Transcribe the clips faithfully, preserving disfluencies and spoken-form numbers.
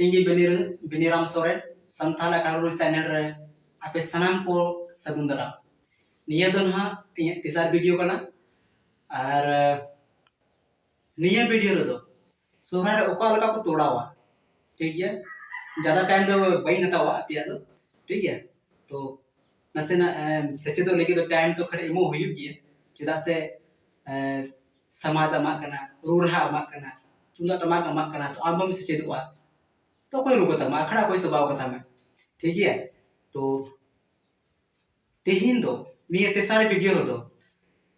ᱤᱧ ᱜᱮ ᱵᱤᱱᱤᱨ-, ᱵᱤᱱᱤᱨᱟᱢ ᱥᱚᱨᱮᱱ, ᱥᱟᱱᱛᱟᱲ ᱟᱠᱷᱲᱟ ᱨᱩᱨᱩ ᱪᱮᱱᱮᱞ ᱨᱮ ᱟᱯᱮ ᱥᱟᱱᱟᱢ ᱠᱚ ᱥᱟᱹᱜᱩᱱ ᱫᱟᱨᱟᱢ᱾ ᱱᱤᱭᱟᱹ ᱫᱚ ᱱᱟᱦᱟᱜ ᱤᱧᱟᱹᱜ ᱛᱮᱥᱟᱨ ᱵᱷᱤᱰᱤᱭᱳ ᱠᱟᱱᱟ᱾ ᱟᱨ ᱱᱤᱭᱟᱹ ᱵᱷᱤᱰᱤᱭᱳ ᱨᱮᱫᱚ ᱥᱚᱦᱨᱟᱭ ᱨᱮ ᱚᱠᱟ ᱞᱮᱠᱟ ᱠᱚ ᱛᱚᱲᱟᱣᱟ, ᱴᱷᱤᱠ ᱜᱮᱭᱟ? ᱡᱟᱫᱟ ᱴᱟᱭᱤᱢ ᱫᱚ ᱵᱟᱹᱧ ᱦᱟᱛᱟᱣᱟ ᱟᱯᱮᱭᱟᱜ ᱫᱚ, ᱴᱷᱤᱠ ᱜᱮᱭᱟ? ᱛᱚ ᱱᱟᱥᱮᱱᱟᱜ ᱮᱢ, ᱥᱮᱪᱮᱫᱚᱜ ᱞᱟᱹᱜᱤᱫ ᱫᱚ ᱴᱟᱭᱤᱢ ᱛᱚ ᱠᱷᱟᱱ ᱮᱢᱚᱜ ᱦᱩᱭᱩᱜ ᱜᱮᱭᱟ, ᱪᱮᱫᱟᱜ ᱥᱮ ᱮ, ᱥᱚᱢᱟᱡᱽ ᱟᱢᱟᱜ ᱠᱟᱱᱟ, ᱨᱩ ᱨᱟᱦᱟ ᱟᱢᱟᱜ ᱠᱟᱱᱟ, ᱛᱩᱢᱫᱟᱜ ᱴᱟᱢᱟᱠ ᱟᱢᱟᱜ ᱠᱟᱱᱟ, ᱛᱚ ᱟᱢ ᱵᱟᱢ ᱥᱮᱪᱮᱫᱚᱜᱼᱟ ᱛᱚ ᱚᱠᱚᱭ ᱨᱩ ᱠᱟᱛᱟᱢᱟ, ᱟᱠᱷᱲᱟ ᱚᱠᱚᱭ ᱥᱚᱵᱟᱣ ᱠᱟᱛᱟᱢᱟ, ᱴᱷᱤᱠ ᱜᱮᱭᱟ? ᱛᱚ ᱛᱮᱦᱮᱧ ᱫᱚ ᱱᱤᱭᱟᱹ ᱛᱮᱥᱟᱨ ᱵᱷᱤᱰᱤᱭᱳ ᱨᱮᱫᱚ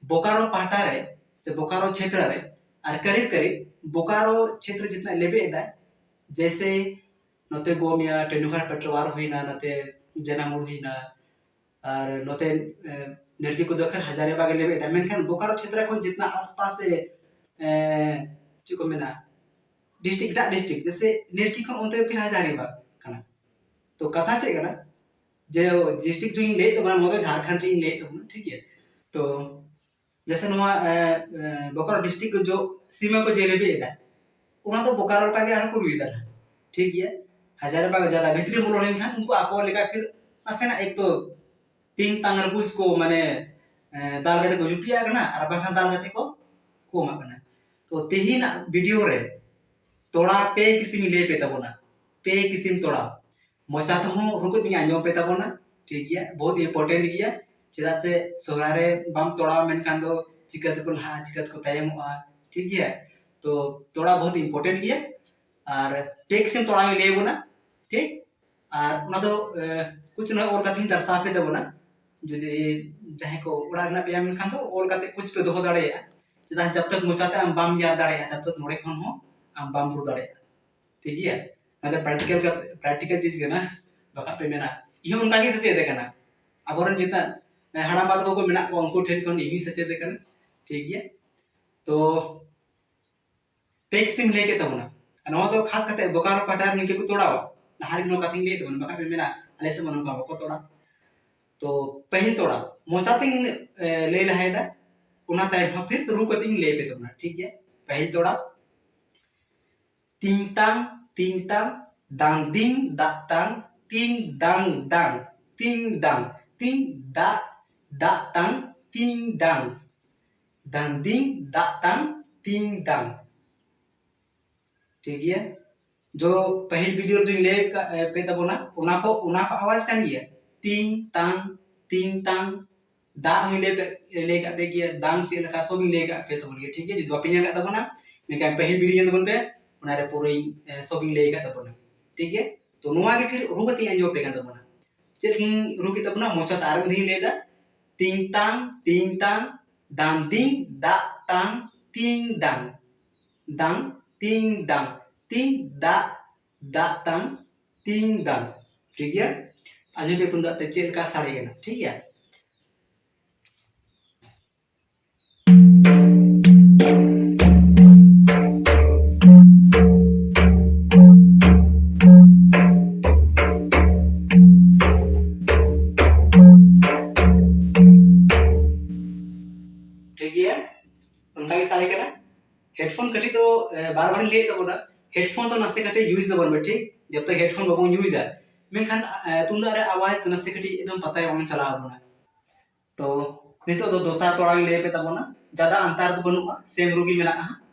ᱵᱳᱠᱟᱨᱳ ᱯᱟᱦᱴᱟ ᱨᱮ ᱥᱮ ᱵᱳᱠᱟᱨᱳ ᱪᱷᱮᱛᱨᱚ ᱨᱮ ᱟᱨ ᱠᱟᱨᱤᱵ ᱠᱟᱨᱤᱵ ᱵᱳᱠᱟᱨᱳ ᱪᱷᱮᱛᱨᱚ ᱡᱤᱛᱱᱟ ᱞᱮᱵᱮ ᱮᱫᱟ, ᱡᱮᱭᱥᱮ ᱱᱚᱛᱮ ᱜᱳᱢᱤᱭᱟ, ᱴᱮᱱᱰᱩᱠᱷᱟᱨ ᱯᱮᱴᱨᱳᱣᱟᱨ ᱦᱩᱭᱱᱟ, ᱱᱚᱛᱮ ᱡᱮᱱᱟᱢᱩᱲ ᱦᱩᱭᱱᱟ, ᱟᱨ ᱱᱚᱛᱮ ᱮ, ᱱᱮᱨᱠᱤ ᱠᱚᱫᱚ ᱠᱷᱟᱱ ᱦᱟᱡᱟᱨᱤᱵᱟᱜ ᱮ ᱞᱮᱵᱮ ᱮᱫᱟ, ᱢᱮᱱᱠᱷᱟᱱ ᱵᱳᱠᱟᱨᱳ ᱪᱷᱮᱛᱨᱚ ᱠᱷᱚᱱ ᱡᱤᱛᱱᱟ ᱟᱥᱯᱟᱥ ᱮ, ᱮ, ᱪᱮᱫ ᱠᱚ ᱢᱮᱱᱟ, ᱰᱤᱥᱴᱨᱤᱠᱴ, ᱮᱴᱟᱜ ᱰᱤᱥᱴᱨᱤᱠᱴ, ᱡᱮᱭᱥᱮ ᱱᱮᱨᱠᱤ ᱠᱷᱚᱱ ᱚᱱᱛᱮ ᱯᱷᱤᱨ ᱦᱟᱡᱟᱨᱤᱵᱟᱜ ᱠᱟᱱᱟ᱾ ᱛᱚ ᱠᱟᱛᱷᱟ ᱪᱮᱫ ᱠᱟᱱᱟ, ᱡᱮ ᱰᱤᱥᱴᱨᱤᱠᱴ ᱡᱩᱫᱤᱧ ᱞᱟᱹᱭᱮᱫ ᱛᱟᱵᱚᱱᱟ, ᱱᱚᱣᱟ ᱫᱚ ᱡᱷᱟᱲᱠᱷᱚᱸᱰ ᱨᱮᱧ ᱞᱟᱹᱭᱮᱫ ᱛᱟᱵᱚᱱᱟ, ᱴᱷᱤᱠ ᱜᱮᱭᱟ? ᱛᱚ ᱡᱮᱭᱥᱮ ᱱᱚᱣᱟ ᱮ, ᱮ, ᱵᱳᱠᱟᱨᱳ ᱰᱤᱥᱴᱨᱤᱠᱴ ᱠᱚ ᱡᱚ ᱥᱤᱢᱟ ᱠᱚ ᱡᱮ ᱞᱮᱵᱮ ᱮᱫᱟ, ᱚᱱᱟ ᱫᱚ ᱵᱳᱠᱟᱨᱳ ᱞᱮᱠᱟ ᱜᱮ ᱟᱨᱦᱚᱸ ᱠᱚ ᱨᱩᱭᱮᱫᱟ, ᱴᱷᱤᱠ ᱜᱮᱭᱟ? ᱦᱟᱡᱟᱨᱤᱵᱟᱜ ᱡᱟᱫᱟ ᱵᱷᱤᱛᱨᱤ ᱵᱚᱞᱚ ᱞᱮᱱᱠᱷᱟᱱ ᱩᱱᱠᱩ ᱟᱠᱚ ᱞᱮᱠᱟ ᱯᱷᱤᱨ ᱱᱟᱥᱮᱱᱟᱜ ᱮᱠ ᱛᱚ ᱛᱤᱱ ᱛᱟᱝ ᱨᱮ ᱠᱩᱪ ᱠᱚ ᱢᱟᱱᱮ ᱮ, ᱫᱟᱞ ᱠᱟᱛᱮ ᱠᱚ ᱡᱩᱴᱤᱭᱟᱜ ᱠᱟᱱᱟ ᱟᱨ ᱵᱟᱝᱠᱷᱟᱱ ᱫᱟᱞ ᱠᱟᱛᱮ ᱠᱚ ᱠᱚᱢᱟᱜ ᱠᱟᱱᱟ᱾ ᱛᱚ ᱛᱮᱦᱮᱧᱟᱜ ᱵᱷᱤᱰᱤᱭᱳ ᱨᱮ ᱛᱚᱲᱟ ᱯᱮ ᱠᱤᱥᱤᱢ ᱞᱟᱹᱭ ᱯᱮ ᱛᱟᱵᱚᱱᱟ, ᱯᱮ ᱠᱤᱥᱤᱢ ᱛᱚᱲᱟ ᱢᱚᱪᱟ ᱛᱮᱦᱚᱸ ᱨᱩᱠᱩ ᱛᱤᱧ ᱟᱸᱡᱚᱢ ᱯᱮ ᱛᱟᱵᱚᱱᱟ, ᱴᱷᱤᱠ ᱜᱮᱭᱟ? ᱵᱚᱦᱩᱛ ᱤᱢᱯᱚᱨᱴᱮᱱᱴ ᱜᱮᱭᱟ, ᱪᱮᱫᱟᱜ ᱥᱮ ᱥᱚᱦᱨᱟᱭ ᱨᱮ ᱵᱟᱢ ᱛᱚᱲᱟᱣᱟ ᱢᱮᱱᱠᱷᱟᱱ ᱫᱚ ᱪᱤᱠᱟᱹ ᱛᱮᱠᱚ ᱞᱟᱦᱟᱜᱼᱟ, ᱪᱤᱠᱟᱹ ᱛᱮᱠᱚ ᱛᱟᱭᱚᱢᱚᱜᱼᱟ, ᱴᱷᱤᱠ ᱜᱮᱭᱟ? ᱛᱚ ᱛᱚᱲᱟ ᱵᱚᱦᱩᱛ ᱤᱢᱯᱚᱨᱴᱮᱱᱴ ᱜᱮᱭᱟ᱾ ᱟᱨ ᱯᱮ ᱠᱤᱥᱤᱢ ᱛᱚᱲᱟ ᱤᱧ ᱞᱟᱹᱭ ᱟᱵᱚᱱᱟ, ᱴᱷᱤᱠ? ᱟᱨ ᱚᱱᱟ ᱫᱚ ᱮ, ᱠᱩᱪ ᱱᱚᱜᱼᱚᱭ ᱚᱞ ᱠᱟᱛᱮ ᱤᱧ ᱫᱟᱨᱥᱟᱣ ᱯᱮ ᱛᱟᱵᱚᱱᱟ᱾ ᱡᱩᱫᱤ ᱡᱟᱦᱟᱸᱭ ᱠᱚ ᱚᱲᱟᱜ ᱨᱮᱱᱟᱜ ᱯᱮᱭᱟ ᱢᱮᱱᱠᱷᱟᱱ ᱫᱚ ᱚᱞ ᱠᱟᱛᱮ ᱠᱩᱪ ᱯᱮ ᱫᱚᱦᱚ ᱫᱟᱲᱮᱭᱟᱜᱼᱟ, ᱪᱮᱫᱟᱜ ᱥᱮ ᱡᱟᱵ ᱛᱟᱠ ᱢᱚᱪᱟᱛᱮ ᱟᱢ ᱵᱟᱢ ᱧᱮᱞ ᱫᱟᱲᱮᱭᱟᱜᱼᱟ, ᱛᱟᱵ ᱛᱟᱠ ᱱᱚᱰᱮ ᱠᱷᱚᱱ ᱦᱚᱸ ᱟᱢ ᱵᱟᱢ ᱨᱩ ᱫᱟᱲᱮᱭᱟᱜᱼᱟ, ᱴᱷᱤᱠ ᱜᱮᱭᱟ? ᱚᱱᱟ ᱫᱚ ᱯᱨᱮᱠᱴᱤᱠᱟᱞ, ᱯᱨᱮᱠᱴᱤᱠᱟᱞ ᱪᱤᱡᱽ ᱠᱟᱱᱟ᱾ ᱵᱟᱠᱷᱟᱡ ᱯᱮ ᱢᱮᱱᱟ ᱤᱧ ᱦᱚᱸ ᱚᱱᱠᱟ ᱜᱮ ᱥᱮᱪᱮᱫ ᱠᱟᱱᱟ, ᱟᱵᱚᱨᱮᱱ ᱡᱮᱴᱟ ᱦᱟᱲᱟᱢ ᱵᱟ ᱛᱟᱠᱚ ᱠᱚ ᱢᱮᱱᱟᱜ ᱠᱚᱣᱟ ᱩᱱᱠᱩ ᱴᱷᱮᱱ ᱠᱷᱚᱱ ᱤᱧ ᱦᱚᱸ ᱥᱮᱪᱮᱫ ᱠᱟᱱᱟ, ᱴᱷᱤᱠ ᱜᱮᱭᱟ? ᱛᱚ ᱯᱮ ᱠᱤᱥᱤᱢ ᱞᱟᱹᱭ ᱠᱮᱫ ᱛᱟᱵᱚᱱᱟ᱾ ᱟᱨ ᱱᱚᱣᱟ ᱫᱚ ᱠᱷᱟᱥ ᱠᱟᱛᱮ ᱵᱳᱠᱟᱨᱳ ᱯᱟᱦᱴᱟ ᱨᱮ ᱱᱤᱝᱠᱟᱹ ᱠᱚ ᱛᱚᱲᱟᱣᱟ᱾ ᱞᱟᱦᱟ ᱨᱮᱜᱮ ᱱᱚᱣᱟ ᱠᱟᱛᱷᱟᱧ ᱞᱟᱹᱭᱮᱫ ᱛᱟᱵᱚᱱᱟ, ᱵᱟᱠᱷᱟᱡ ᱯᱮ ᱢᱮᱱᱟ ᱟᱞᱮ ᱥᱮᱫ ᱢᱟ ᱱᱚᱝᱠᱟ ᱵᱟᱠᱚ ᱛᱚᱲᱟ᱾ ᱛᱚ ᱯᱟᱹᱦᱤᱞ ᱛᱚᱲᱟ ᱢᱚᱪᱟ ᱛᱮᱧ ᱮ, ᱞᱟᱹᱭ ᱞᱟᱦᱟᱭᱮᱫᱟ, ᱚᱱᱟ ᱛᱟᱭᱚᱢ ᱦᱚᱸ ᱯᱷᱤᱨ ᱨᱩ ᱠᱟᱛᱮᱧ ᱞᱟᱹᱭ ᱯᱮ ᱛᱟᱵᱚᱱᱟ, ᱴᱷᱤᱠ ᱜᱮᱭᱟ? ᱯᱟᱹᱦᱤᱞ ᱛᱚᱲᱟ, ᱛᱤᱧ ᱛᱟᱝ, ᱛᱤᱧ ᱛᱟᱝ, ᱫᱟᱝ ᱫᱤᱝ ᱫᱟᱜ ᱛᱟᱝ ᱛᱤᱝ ᱫᱟᱝ ᱫᱟᱝ ᱛᱤᱝ ᱫᱟᱝ ᱛᱤᱝ ᱫᱟᱜ ᱫᱟᱜ ᱛᱟᱝ ᱛᱤᱝ ᱫᱟᱝ ᱫᱟᱝ ᱫᱤᱝ ᱫᱟᱜ ᱛᱟᱝ ᱛᱤᱝ ᱫᱟᱝ᱾ ᱴᱷᱤᱠ ᱜᱮᱭᱟ, ᱡᱚ ᱯᱟᱹᱦᱤᱞ ᱵᱷᱤᱰᱤᱭᱳ ᱨᱮᱫᱚᱧ ᱞᱟᱹᱭ ᱠᱟᱜ ᱯᱮ ᱛᱟᱵᱚᱱᱟ, ᱚᱱᱟ ᱠᱚ ᱚᱱᱟ ᱠᱚ ᱟᱣᱟᱡ ᱠᱟᱱ ᱜᱮᱭᱟ, ᱛᱤᱝ ᱛᱟᱝ ᱛᱤᱝ ᱛᱟᱝ᱾ ᱫᱟᱜ ᱦᱚᱸᱧ ᱞᱟᱹᱭ ᱠᱟᱜ ᱞᱟᱹᱭ ᱠᱟᱜ ᱯᱮ ᱜᱮᱭᱟ, ᱫᱟᱝ ᱪᱮᱫ ᱞᱮᱠᱟ ᱥᱚᱵ ᱤᱧ ᱞᱟᱹᱭ ᱠᱟᱜ ᱯᱮ ᱛᱟᱵᱚᱱ ᱜᱮᱭᱟ᱾ ᱴᱷᱤᱠ ᱜᱮᱭᱟ, ᱡᱩᱫᱤ ᱵᱟᱯᱮ ᱧᱮᱞ ᱠᱟᱜ ᱛᱟᱵᱚᱱᱟ, ᱢᱮᱱᱠᱷᱟᱱ ᱯᱟᱹᱦᱤᱞ ᱵᱷᱤᱰᱤᱭᱳ ᱧᱮᱞ ᱛᱟᱵᱚᱱ ᱯᱮ, ᱚᱱᱟᱨᱮ ᱯᱩᱨᱟᱹᱧ ᱥᱚᱵ ᱤᱧ ᱞᱟᱹᱭ ᱠᱟᱜ ᱛᱟᱵᱚᱱᱟ᱾ ᱴᱷᱤᱠ ᱜᱮᱭᱟ, ᱛᱚ ᱱᱚᱣᱟ ᱜᱮ ᱯᱷᱤᱨ ᱨᱩ ᱠᱟᱛᱮ ᱤᱧ ᱟᱸᱡᱚᱢ ᱟᱯᱮ ᱠᱟᱱ ᱛᱟᱵᱚᱱᱟ᱾ ᱪᱮᱫ ᱞᱮᱠᱟᱧ ᱨᱩ ᱠᱮᱫ ᱛᱟᱵᱚᱱᱟ, ᱢᱚᱪᱟ ᱛᱮ ᱟᱨ ᱢᱤᱫ ᱫᱷᱟᱣ ᱤᱧ ᱞᱟᱹᱭ ᱮᱫᱟ, ᱛᱤᱝ ᱛᱟᱝ ᱛᱤᱝ ᱛᱟᱝ ᱫᱟᱝ ᱫᱤᱝ ᱫᱟᱜ ᱛᱟᱝ ᱛᱤᱝ ᱫᱟᱝ ᱫᱟᱝ ᱛᱤᱝ ᱫᱟᱝ ᱛᱤᱝ ᱫᱟᱜ ᱫᱟᱜ ᱛᱟᱝ ᱛᱤᱝ ᱫᱟᱝ᱾ ᱴᱷᱤᱠ ᱜᱮᱭᱟ, ᱟᱸᱡᱚᱢ ᱯᱮ ᱛᱩᱢᱫᱟᱜ ᱛᱮ ᱪᱮᱫ ᱞᱮᱠᱟ ᱥᱟᱰᱮ ᱠᱟᱱᱟ᱾ ᱴᱷᱤᱠ ᱜᱮᱭᱟ, ᱴᱷᱤᱠ ᱜᱮᱭᱟ, ᱚᱱᱠᱟ ᱜᱮ ᱥᱟᱰᱮ ᱠᱟᱱᱟ᱾ ᱦᱮᱰᱯᱷᱳᱱ ᱠᱟᱹᱴᱤᱡ ᱫᱚ ᱵᱟᱨ ᱵᱟᱨ ᱞᱟᱹᱭ ᱛᱟᱵᱚᱱᱟ, ᱦᱮᱰᱯᱷᱳᱱ ᱫᱚ ᱱᱟᱥᱮ ᱠᱟᱹᱴᱤᱡ ᱤᱭᱩᱡᱽ ᱫᱟᱵᱚᱱ ᱵᱮ, ᱴᱷᱤᱠ? ᱡᱚᱵ ᱛᱚᱠ ᱦᱮᱰᱯᱷᱳᱱ ᱵᱟᱵᱚᱱ ᱤᱭᱩᱡᱟ, ᱢᱮᱱᱠᱷᱟᱱ ᱛᱩᱢᱫᱟᱜ ᱨᱮ ᱟᱣᱟᱡᱽ ᱱᱟᱥᱮ ᱠᱟᱹᱴᱤᱡ ᱮᱠᱫᱚᱢ ᱯᱟᱛᱟ ᱜᱮ ᱵᱟᱝ ᱪᱟᱞᱟᱣ ᱟᱵᱚᱱᱟ᱾ ᱛᱚ ᱱᱤᱛᱚᱜ ᱫᱚ ᱫᱚᱥᱟᱨ ᱛᱚᱲᱟᱣ ᱤᱧ ᱞᱟᱹᱭ ᱟᱯᱮ ᱛᱟᱵᱚᱱᱟ᱾ ᱡᱟᱫᱟ ᱟᱱᱛᱟᱨ ᱫᱚ ᱵᱟᱹᱱᱩᱜᱼᱟ, ᱥᱮᱢ ᱨᱩ ᱜᱮ ᱢᱮᱱᱟᱜᱼᱟ᱾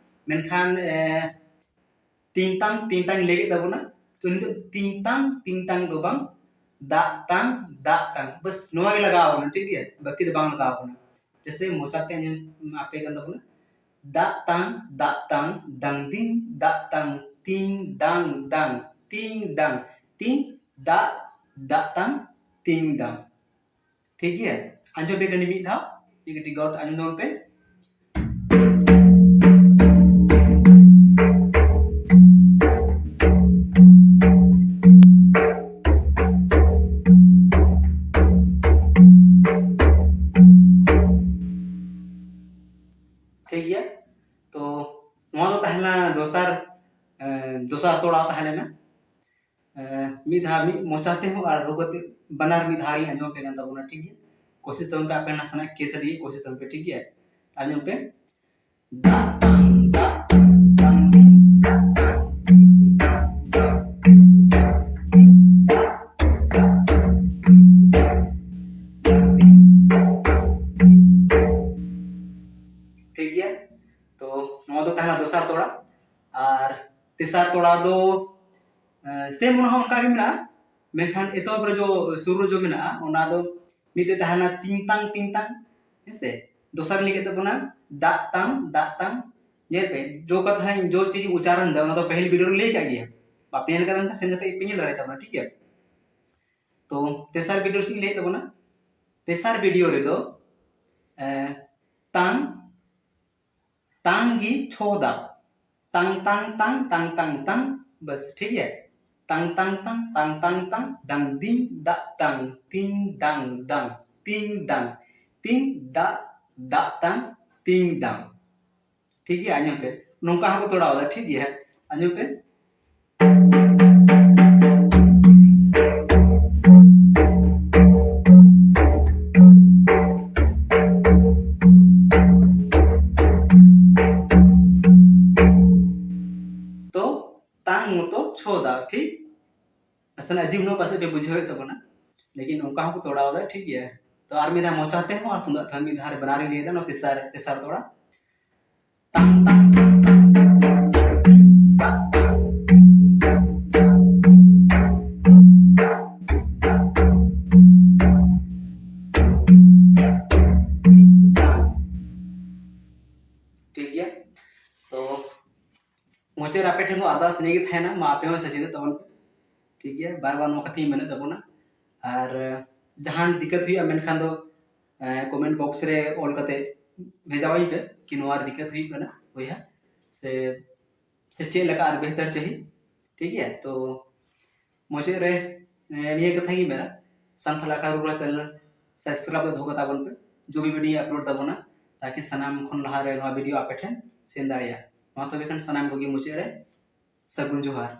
ᱢᱮᱱᱠᱷᱟᱱ ᱛᱤᱝ ᱛᱟᱝ ᱛᱤᱝ ᱛᱟᱝ ᱤᱧ ᱞᱟᱹᱭ ᱠᱮᱫ ᱛᱟᱵᱚᱱᱟ᱾ ᱛᱚ ᱱᱤᱛᱚᱜ ᱛᱤᱝ ᱛᱟᱝ ᱛᱤᱝ ᱛᱟᱝ ᱫᱚ ᱵᱟᱝ, ᱫᱟᱜ ᱛᱟᱝ ᱫᱟᱜ ᱛᱟᱝ, ᱵᱟᱥ ᱱᱚᱣᱟ ᱜᱮ ᱞᱟᱜᱟᱣ ᱟᱵᱚᱱᱟ᱾ ᱴᱷᱤᱠ ᱜᱮᱭᱟ, ᱵᱟᱹᱠᱤ ᱫᱚ ᱵᱟᱝ ᱞᱟᱜᱟᱣ ᱟᱵᱚᱱᱟ᱾ ᱡᱮᱥᱮ ᱢᱚᱪᱟ ᱛᱮ ᱟᱸᱡᱚᱢ ᱟᱯᱮ ᱠᱟᱱ ᱛᱟᱵᱚᱱᱟ, ᱫᱟᱜ ᱛᱟᱝ ᱫᱟᱜ ᱛᱟᱝ ᱫᱟᱝ ᱫᱤᱝ ᱫᱟᱜ ᱛᱟᱝ ᱛᱤᱝ ᱫᱟᱝ ᱫᱟᱝ ᱛᱤᱝ ᱫᱟᱝ ᱛᱤᱝ ᱫᱟᱜ ᱫᱟᱜ ᱛᱟᱝ ᱛᱤᱝ ᱫᱟᱝ᱾ ᱴᱷᱤᱠ ᱜᱮᱭᱟ, ᱟᱸᱡᱚᱢ ᱯᱮ ᱠᱟᱹᱱᱟᱹᱧ ᱢᱤᱫ ᱫᱷᱟᱣ, ᱢᱤᱫ ᱠᱟᱹᱴᱤᱡ ᱜᱚᱨ ᱟᱸᱡᱚᱢ ᱛᱟᱵᱚᱱ ᱯᱮ᱾ ᱴᱷᱤᱠ ᱜᱮᱭᱟ, ᱛᱚ ᱱᱚᱣᱟ ᱫᱚ ᱛᱟᱦᱮᱸ ᱞᱮᱱᱟ ᱫᱚᱥᱟᱨ, ᱮᱸ, ᱫᱚᱥᱟᱨ ᱛᱚᱲᱟᱣ ᱛᱟᱦᱮᱸ ᱞᱮᱱᱟ᱾ ᱮᱸ, ᱢᱤᱫ ᱫᱷᱟᱣ ᱢᱤᱫ ᱢᱚᱪᱟ ᱛᱮᱦᱚᱸ ᱟᱨ ᱨᱩ ᱠᱟᱛᱮ ᱵᱟᱱᱟᱨ ᱢᱤᱫ ᱫᱷᱟᱣ ᱤᱧ ᱟᱸᱡᱚᱢ ᱟᱯᱮ ᱠᱟᱱ ᱛᱟᱵᱚᱱᱟ᱾ ᱴᱷᱤᱠ ᱜᱮᱭᱟ, ᱠᱳᱥᱤᱥ ᱛᱟᱵᱚᱱ ᱯᱮ, ᱟᱯᱮ ᱱᱟᱥᱮᱱᱟᱜ ᱠᱮ ᱥᱟᱰᱮ ᱠᱳᱥᱤᱥ ᱛᱟᱵᱚᱱ ᱯᱮ᱾ ᱴᱷᱤᱠ ᱜᱮᱭᱟ, ᱟᱸᱡᱚᱢ ᱯᱮ᱾ ᱫᱟᱜ ᱛᱟᱝ ᱫᱟᱜ ᱛᱟᱝ ᱫᱟᱝ ᱫᱤᱝ ᱫᱟᱜ ᱛᱟᱝ ᱫᱤᱝ ᱫᱟᱜ ᱛᱟᱝ ᱫᱤᱝ ᱛᱚᱲᱟ ᱫᱚ ᱥᱮᱢ, ᱚᱱᱟ ᱦᱚᱸ ᱚᱱᱠᱟ ᱜᱮ ᱢᱮᱱᱟᱜᱼᱟ, ᱢᱮᱱᱠᱷᱟᱱ ᱮᱛᱚᱦᱚᱵ ᱨᱮ ᱡᱚ ᱥᱩᱨ ᱨᱮ ᱡᱚ ᱢᱮᱱᱟᱜᱼᱟ, ᱚᱱᱟ ᱫᱚ ᱢᱤᱫᱴᱮᱡ ᱛᱟᱦᱮᱱᱟ ᱛᱤᱝ ᱛᱟᱝ ᱛᱤᱝ ᱛᱟᱝ, ᱦᱮᱸ ᱥᱮ᱾ ᱫᱚᱥᱟᱨ ᱞᱤᱧ ᱞᱟᱹᱭ ᱠᱮᱫ ᱛᱟᱵᱚᱱᱟ ᱫᱟᱜ ᱛᱟᱝ ᱫᱟᱜ ᱛᱟᱝ᱾ ᱧᱮᱞ ᱯᱮ, ᱡᱚ ᱠᱟᱛᱷᱟᱧ, ᱡᱚ ᱪᱮᱫ ᱤᱧ ᱩᱪᱟᱨᱚᱱ ᱮᱫᱟ, ᱚᱱᱟ ᱫᱚ ᱯᱟᱹᱦᱤᱞ ᱵᱷᱤᱰᱤᱭᱳ ᱨᱮ ᱞᱟᱹᱭ ᱠᱟᱜ ᱜᱮᱭᱟ, ᱵᱟᱯᱮ ᱧᱮᱞ ᱠᱟᱫᱟ ᱮᱱᱠᱷᱟᱱ ᱥᱮᱱ ᱠᱟᱛᱮ ᱯᱮ ᱧᱮᱞ ᱫᱟᱲᱮᱭᱟᱜ ᱛᱟᱵᱚᱱᱟ, ᱴᱷᱤᱠ ᱜᱮᱭᱟ᱾ ᱛᱚ ᱛᱮᱥᱟᱨ ᱵᱷᱤᱰᱤᱭᱳ ᱪᱮᱫ ᱤᱧ ᱞᱟᱹᱭᱮᱫ ᱛᱟᱵᱚᱱᱟ, ᱛᱮᱥᱟᱨ ᱵᱷᱤᱰᱤᱭᱳ ᱨᱮᱫᱚ ᱮ, ᱛᱟᱝ ᱛᱟᱝ ᱜᱮ ᱪᱷᱚ ᱫᱟ, ᱛᱟᱝ ᱛᱟᱝ ᱛᱟᱝ ᱛᱟᱝ ᱛᱟᱝ ᱛᱟᱝ, ᱵᱟᱥ, ᱴᱷᱤᱠ ᱜᱮᱭᱟ᱾ ᱛᱟᱝ ᱛᱟᱝ ᱛᱟᱝ ᱛᱟᱝ ᱛᱟᱝ ᱛᱟᱝ, ᱫᱟᱝ ᱫᱤᱝ ᱫᱟᱜ ᱛᱟᱝ, ᱛᱤᱝ ᱫᱟᱝ ᱫᱟᱝ, ᱛᱤᱝ ᱫᱟᱝ, ᱛᱤᱝ ᱫᱟᱜ ᱫᱟᱜ ᱛᱟᱝ, ᱛᱤᱝ ᱫᱟᱝ᱾ ᱴᱷᱤᱠ ᱜᱮᱭᱟ, ᱟᱸᱡᱚᱢ ᱯᱮ, ᱱᱚᱝᱠᱟ ᱦᱚᱸᱠᱚ ᱛᱚᱲᱟᱣ ᱮᱫᱟ, ᱴᱷᱤᱠ ᱜᱮᱭᱟ, ᱟᱸᱡᱚᱢ ᱯᱮ᱾ ᱛᱚ ᱛᱟᱝ ᱢᱚᱛᱚ ᱪᱷᱚ ᱫᱟ, ᱴᱷᱤᱠ? ᱱᱟᱥᱮᱱᱟᱜ ᱟᱹᱡᱤᱵ ᱧᱚᱜ ᱯᱟᱥᱮᱡ ᱯᱮ ᱵᱩᱡᱷᱟᱹᱣᱮᱫ ᱛᱟᱵᱚᱱᱟ, ᱞᱮᱠᱤᱱ ᱚᱱᱠᱟ ᱦᱚᱸᱠᱚ ᱛᱚᱲᱟᱣ ᱮᱫᱟ, ᱴᱷᱤᱠ ᱜᱮᱭᱟ᱾ ᱛᱚ ᱟᱨ ᱢᱤᱫ ᱫᱷᱟᱣ ᱢᱚᱪᱟ ᱛᱮᱦᱚᱸ ᱟᱨ ᱛᱩᱢᱫᱟᱜ ᱛᱮᱦᱚᱸ ᱢᱤᱫ ᱫᱷᱟᱣ ᱨᱮ ᱵᱟᱱᱟᱨᱤᱧ ᱞᱟᱹᱭ ᱮᱫᱟ, ᱱᱚᱣᱟ ᱛᱮᱥᱟᱨ, ᱛᱮᱥᱟᱨ ᱛᱚᱲᱟ᱾ ᱛᱟᱝ, ᱛᱟᱝ, ᱛᱟᱝ, ᱛᱟᱝ, ᱛᱟᱝ, ᱛᱟᱝ, ᱛᱟᱝ, ᱛᱟᱝ, ᱛᱟᱝ, ᱛᱟᱝ, ᱛᱟᱝ, ᱛᱟᱝ, ᱛᱟᱝ᱾ ᱴᱷᱤᱠ ᱜᱮᱭᱟ, ᱛᱚ ᱢᱩᱪᱟᱹᱫ ᱨᱮ ᱟᱯᱮ ᱴᱷᱮᱱ ᱦᱚᱸ ᱟᱨᱫᱟᱥ ᱱᱤᱭᱟᱹ ᱜᱮ ᱛᱟᱦᱮᱱᱟ, ᱢᱟ ᱟᱯᱮ ᱦᱚᱸ ᱥᱮᱪᱮᱫᱚᱜ ᱛᱟᱵᱚᱱ ᱯᱮ, ᱴᱷᱤᱠ ᱜᱮᱭᱟ᱾ ᱵᱟᱨ ᱵᱟᱨ ᱱᱚᱣᱟ ᱠᱟᱛᱷᱟᱧ ᱢᱮᱱᱮᱫ ᱛᱟᱵᱚᱱᱟ, ᱟᱨ ᱡᱟᱦᱟᱱ ᱫᱤᱠᱠᱟᱛ ᱦᱩᱭᱩᱜᱼᱟ ᱢᱮᱱᱠᱷᱟᱱ ᱫᱚ ᱠᱚᱢᱮᱱᱴ ᱵᱚᱠᱥ ᱨᱮ ᱚᱞ ᱠᱟᱛᱮ ᱵᱷᱮᱡᱟᱣᱟᱹᱧ ᱯᱮ ᱠᱤ ᱱᱚᱣᱟ ᱨᱮ ᱫᱤᱠᱠᱟᱛ ᱦᱩᱭᱩᱜ ᱠᱟᱱᱟ ᱵᱚᱭᱦᱟ, ᱥᱮ ᱥᱮ ᱪᱮᱫ ᱞᱮᱠᱟ ᱟᱨ ᱵᱮᱦᱛᱟᱨ ᱪᱟᱹᱦᱤ, ᱴᱷᱤᱠ ᱜᱮᱭᱟ᱾ ᱛᱚ ᱢᱩᱪᱟᱹᱫ ᱨᱮ ᱮ, ᱱᱤᱭᱟᱹ ᱠᱟᱛᱷᱟ ᱜᱤᱧ ᱢᱮᱱᱟ, ᱥᱟᱱᱛᱟᱲ ᱟᱠᱷᱲᱟ ᱨᱩᱨᱟ ᱪᱮᱱᱮᱞ ᱥᱟᱵᱥᱠᱨᱟᱭᱤᱵ ᱫᱚ ᱫᱚᱦᱚ ᱠᱟᱛᱟ ᱵᱚᱱ ᱯᱮ, ᱡᱚ ᱵᱷᱤᱰᱤᱭᱳ ᱟᱯᱞᱳᱰ ᱛᱟᱵᱚᱱᱟ, ᱛᱟᱠᱤ ᱥᱟᱱᱟᱢ ᱠᱷᱚᱱ ᱞᱟᱦᱟ ᱨᱮ ᱱᱚᱣᱟ ᱵᱷᱤᱰᱤᱭᱳ ᱟᱯᱮ ᱴᱷᱮᱱ ᱥᱮᱱ ᱫᱟᱲᱮᱭᱟᱜᱼᱟ᱾ ᱢᱟ ᱛᱚᱵᱮ ᱠᱷᱟᱱ ᱥᱟᱱᱟᱢ ᱠᱚᱜᱮ ᱢᱩᱪᱟᱹᱫ ᱨᱮ ᱥᱟᱹᱜᱩᱱ ᱡᱚᱦᱟᱨ᱾